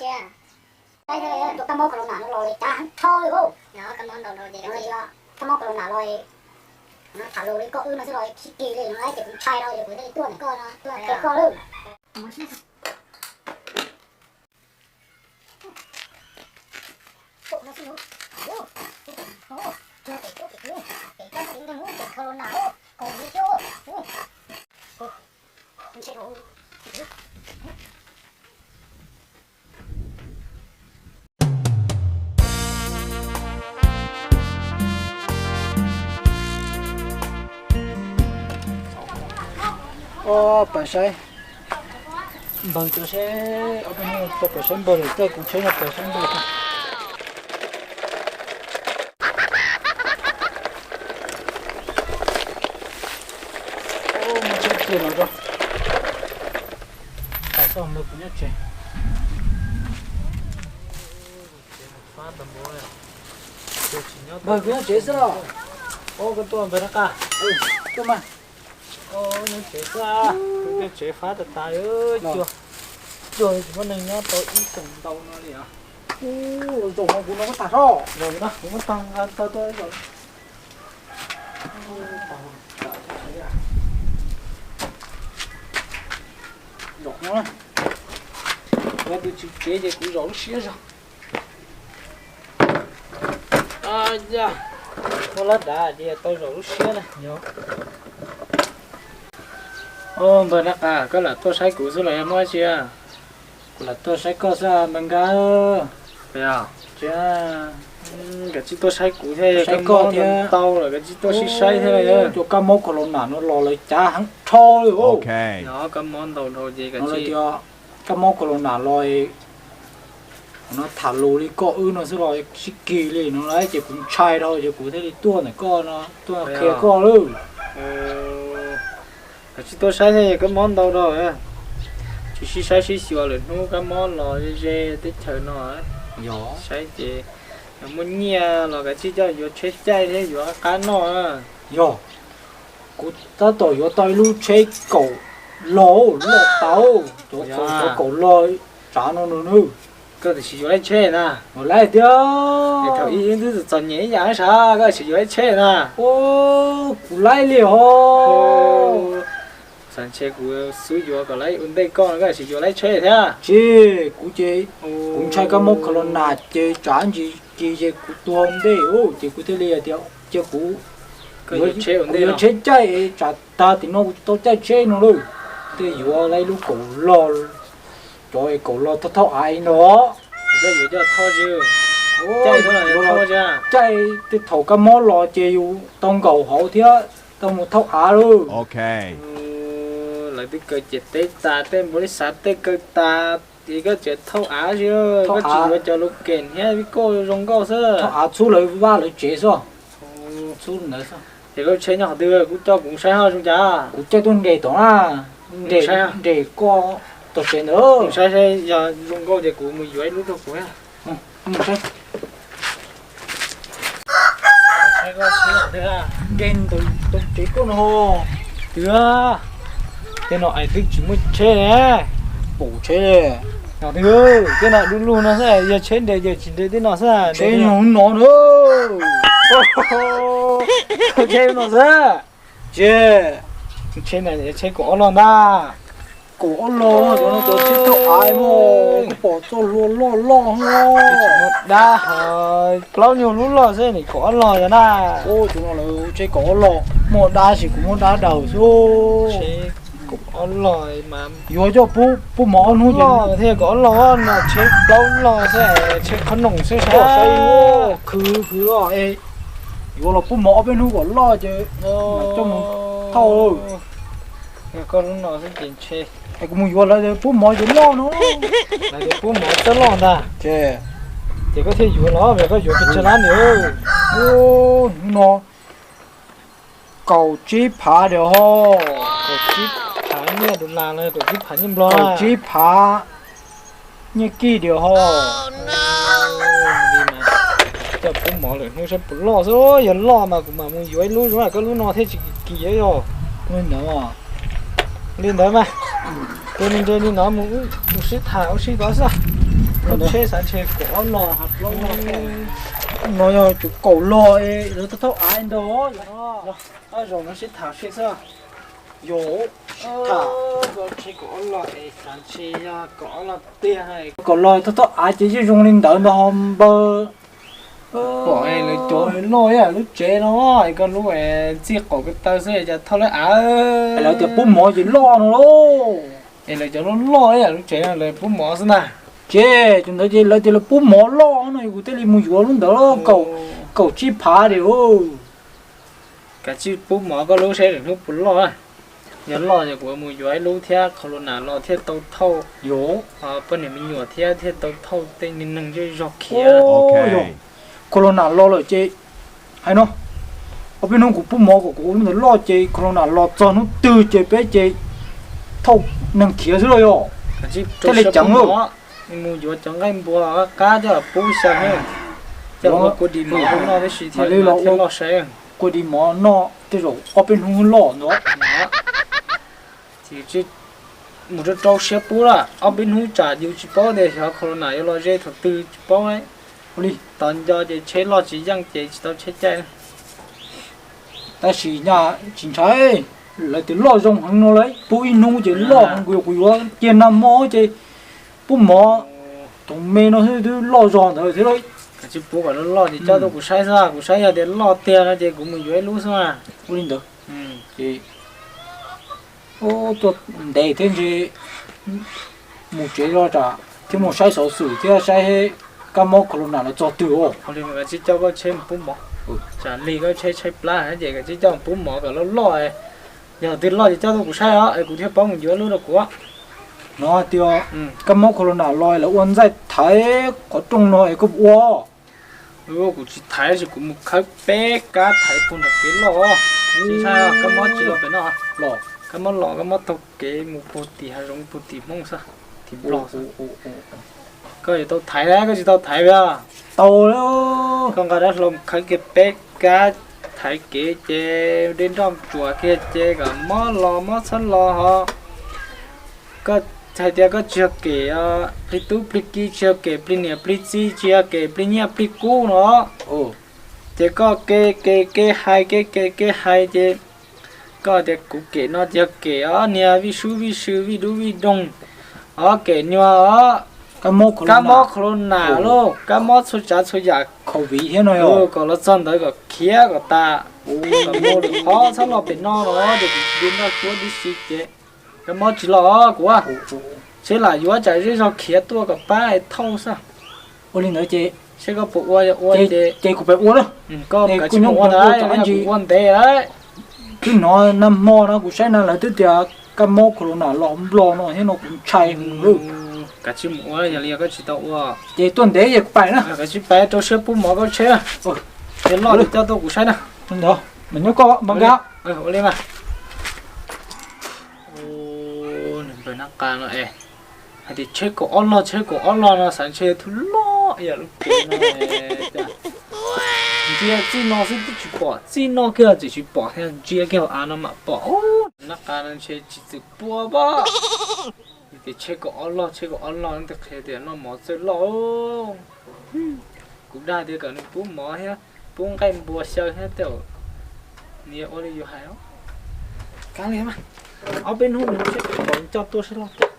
Saib thiab, tus kab mob corona no los li cas heev dhau li os. Kab mob corona los tham lus li koj wb no xwb los sib kis li no ces kuv ntshai rau ces kuv thiaj li tuaj ntawm koj no tuaj qhia koj lawm. Pais saib npawg cov seb, pais saib npawg lawm, caij kuv tsheb no pais saib npawg. Muab tsheb cia no tso, pais xauj npawg kuv nyob tsev. Npawg kuv nyob tsev xwb los? Koj tuaj npawg Nab Qa? Tuaj mas. Nyob tsev xwb, kuv tej tsev fab tas tas, cuag, cuag tsis muaj neeg nyob tau ib xyoos ntau no li os. Ub, los zaum no kuv no muab tag soj. Zaum no kuv muab tag nqa tau tuaj zaum. Zaum no, kuv tus tswv tsev ces kuv zaum lub siab zog. Muab lab dav ces tau zaum lub siab na. Npawg Nab Qa, koj lam tuaj saib kuv xwb los yog muaj dab tsi? Kuv lam tuaj saib koj xwb npawg Nkaj. Kav tsij tuaj saib kuv thiab, koj mob ntau lawm kav tsij tuaj sib saib thiab. Cov kab mob corona no los lawv cav heev dhau li os. Kab mob ntau dhau ces kav tsij, kab mob corona los no tham lus li koj wb no xwb los sib kis li no lawm ces kuv ntshai dhau ces kuv thiaj li tuaj ntawm koj no tuaj qhia koj lawm. Kav tsij tuaj saib thiab, kab mob ntau dhau. Tsis sib saib sib xyuas lwm hnub kab mob los ze ze teb chaws no. Saib ces muaj nyiaj los kav tsij coj yuav tsheb caij thiab yuav qab noj. Yog, kuv tab tom yuav tau ib lub tsheb kaum log, loj tas, cov kaum log tsav no no nawb. Koj tsis yuav laib tsheb na? Laib tiag. Thaum ub wb twb txom nyem ib yam sav, koj tsis yuav laib tsheb na? Kuv laib li hos. Xav ntshe kuv xub yuav kom laib ua ntej koj, koj tsis yuav laib tsheb thiab. Tsis, kuv ces kuv ntshai kab mob corona ces tsam ntsis kis ces kuv tuag ntej ces kuv thiaj li hais tias cia kuv yuav tsheb caij, tsam tag tim no kuv tsis tau caij tsheb no lawm. Thiaj yuav laib lub kaum log, cov kaum log thauj thauj av no. Caij tej thaum kab mob los ces yus tau nkaum hauv thiab tau mus thauj av lawm. Lawv twb kaw ciam teb tas, tej npua li xav tej kaw tas, ces koj tseem thauj av xwb, koj tsis yuav cov lus kem thiab vij koj zoo nkauj xwb. Thauj av txhub lawv vaj lawv tsev xwb. Txhub ntawd xwb. Ces koj tsheb nyob qhov twg, kuv coj kuv saib ho zoo cas. Kuv caij tuaj nres tom na, nres koj tom tsev ntawd. Saib saib yog zoo nkauj ces kuv mus yuav ib lub rau kuv. Nres ntawm tsev koj no. Twb, tej no es twb tsis muaj tsheb ne. Pum tsheb. Twb, tej no du lug no xwb, yog tsheb nres ces tsis nres tej no xwb. Tsheb no no na. Tsheb no xwb. Tsheb, tsheb kaum ob log ntag. Kaum ob log, cov no cov tsheb thauj av no, kuv pom txoj hlua loj loj. Dab, plaub nyuag lub loj xwb nim kaum ob log na. Cov no lawv tsheb kaum ob log, muaj dab sis kuv muab dab daws xwb. Kaum ob log mas yuav coj pub mov ob hnub loj thiaj kaum ob log no, tsheb plaub log xwb, tsheb qhob noom xwb saib. Khwv khwv, yuav los pub mov ob peb hnub kom loj ces coj mus thauj. Koj lub no xwb ces ntshe kuv mus yuav lawv pub mov ces loj no. Lawv pub mov txawj loj ntag. Ces koj thiaj yuav los, koj yuav pes tsawg lab ntawd? No kaum tsib phav diam ho. Kaum tsib phav nyiaj dollar los kaum tsib phav nyiaj nplog? Kaum tsib phav nyiaj kij diam ho. Coj pub mov lwm hnub saib puas loj xwb, yog loj mas kuv mam mus yuav ib lub zoo li koj lub no thiaj tsis kim yog. Li ntawd mas, tus nws nres li no mus sib tham ua si tod xwb. Tsheb xav ntshe kaum ob log, no yog cov kaum log es lawv tau thaub av ntag. Zaum no sib tham seb xwb. Yog tham, tsheb kaum ob log es xav ntshe yog kaum ob log tiag. Kaum log tau thaub av ces yeej zoo li ntawd ntag ho npawg. Pom lawv cov loj ib yam lub tsev no, es koj lub txij qaum ko taw xwb cas thaub lawv av. Lawv tias pub mov ces loj no lauj. Es lawv cov loj loj ib yam lub tsev no lawv pub mov xwb ntag. Ces cov ntawd ces lawv tias lawv pub mov loj no, kuv thiaj li mus yuav lub ntawd, kaum tsib phav diam. Kav tsij pub mov koj lub saib lwm hnub puas loj. Yog loj ces kuv mus yuav ib lub thiab, corona los thiaj tau thauj, poj niam me nyuam thiab thiaj tau thauj tej neeg zej zog khiav. Corona los lawm ces hais no, ob peb hnub kuv pub mov kom kuv lub ntawd loj ces corona los txog hnub twg ces peb ces thauj neeg khiav xwb los yog. Thiaj li ceev lawm. Mus yuav cov nqaij npua qab coj pub xyaw, coj ua kua dis mov noj tib si thiaj li loj saib. Kua dis mov noj tej zaum ob peb hnub loj ntawd. Mus rau rau siab pub lawm, ob peb hnub tsam yus tsis paub tias xyov corona yuav los ze thaum twg tsis paub. Ua li, tos nco ces tsheb loj tsis yeej ces tsis tau tsheb caij. Tab sis nyaj tsis ntshai, lawv tias loj zoo heev no lawm, pub ib hnub ces loj heev, kuv yuav, kuv yuav kiag nag hmo ces pub mov, tus me no xwb twb loj zog ntawd thiab. Kav tsij pub kom loj loj ces coj tuaj kuv saib xwb, kuv saib yog tias loj tiag no ces kuv mus yuav ib lub xwb mas. Ua li ntawd ces tuaj ntev thiab ntshe mus tsev los tsam thiab mus saib xov xwm thiab saib kab mob corona los txog twg os. Kav tsij coj koj tsheb mus pub mov, tsam lig koj tsheb tshaib plab ces kav tsij coj mus pub mov kom loj loj. Yog twg loj ces coj tuaj kuv saib os, es kuv thiaj paub mus yuav lub rau kuv. No tias kab mob corona los lawv ua ntxaij thaiv qhov rooj no es koj puas ua? Kuv tsis thaiv, kuv mus khawb peb kab thaiv puag nram kev loj. Tsis ntshai, kab mob tsis los pem no. Kab mob los kab mob taug kev mus puag tim hav zoov puag tim Hmoob xwb, tim Nplog xwb. Koj yuav tau thaiv, koj tsis tau thaiv os? Tau. Koj nqa dab hlau mus khawb kiag peb kab thaiv kev ces dej nroj tsuas kiag ces kom mob los mob txhob los ho. Koj hais tias koj tsis yog kem, plig tub plig ki tsis yog kem, plig niam plig txiv tsis yog kem, plig nyiaj plig kub no, ces koj ke ke ke hais ke ke ke hais ces koj tias kuv kem no ces yog kem os niag vij sub vij sw vij dub vij doog os, kem nyuag os. Kab mob corona lauj, kab mob txhua tsav txhua yam, COVID thiab no, kom los txog ntawd kom khiav kom tas, kom mus lwm qhov txhob los pem no los ces kuv nroj cuab tib si ces kab mob tsis los kuv, seb lam yuav tsam zej zog khiav tuaj kom pab thauj xwb. Ua li ntawd ces seb koj puas ua, yog ua ces kuv pem ua na. Koj kav tsij mus ua ntawd, kuv ua ntev lawm. Twb hnov nag hmo no kuv saib na lawv twb tias kab mob corona los Nplog no thiab no kuv ntshai heev. Kav tsij mus ua, yog li koj tsis tau ua ces tuaj ntev ces kuv pais na. Kav tsij pais rau siab pub mov koj tsheb. Ces loj li coj tuaj kuv saib na. Ntawd mas nyob koj mas nqa. Ua li mas. Nws npawg nab qa no es hais tias tsheb kaum ob log, tsheb kaum ob log no xav ntshe thub loj ib yam lub kev no. Ntsia txij no xwb twb tsis pom, txij no kiag tseem tsis pom thiab, ntsia kiag hauv av no mam pom. Nab qa no ntshe tsis txwm pua pom. Tias tsheb kaum ob log, tsheb kaum ob log no qhia tias noj mov txawj loj. Kuv dag tias kom nws pub mov thiab pub nqaij npua xyaw thiab tej, nws ua li yus hais. Kav liam mas, ob peb hnub nws seb kom nws coj tuaj seb loj tiag.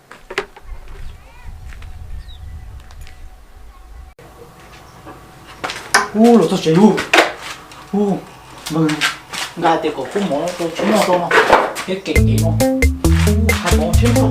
Ub, los txog tsev lawm. Ub, nqa tias kom pub mov rau tsheb noj rau no, thiab kem kev no. Ub, hais mov tsheb no.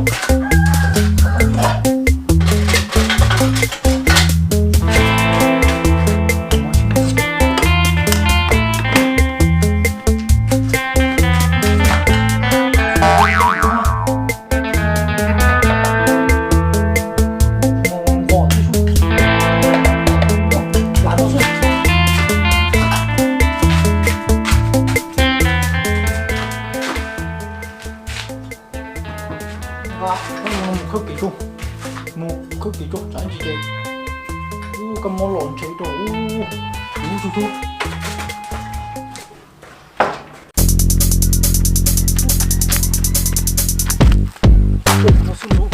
Mus khawb kev tso, mus khawb kev tso tsam ntsis ces ub kab mob los ntshe rau ub, ub tub tub. No xwb no,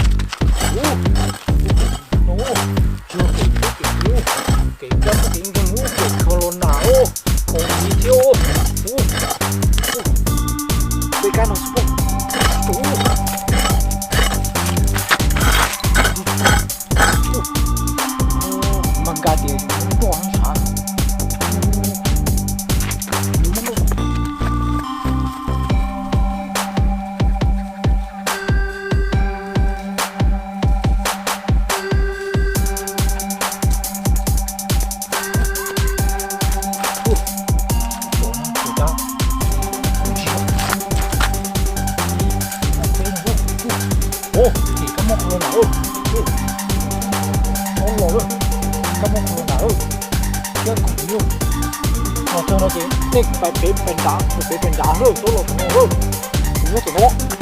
ub, no, tsis Koj muab kuv los nram, thiab kuv yug los txog no ces nej pais pem pais nrad, pem pais nrad lawm, tau los txog no lawm. Kuv nyob txog no.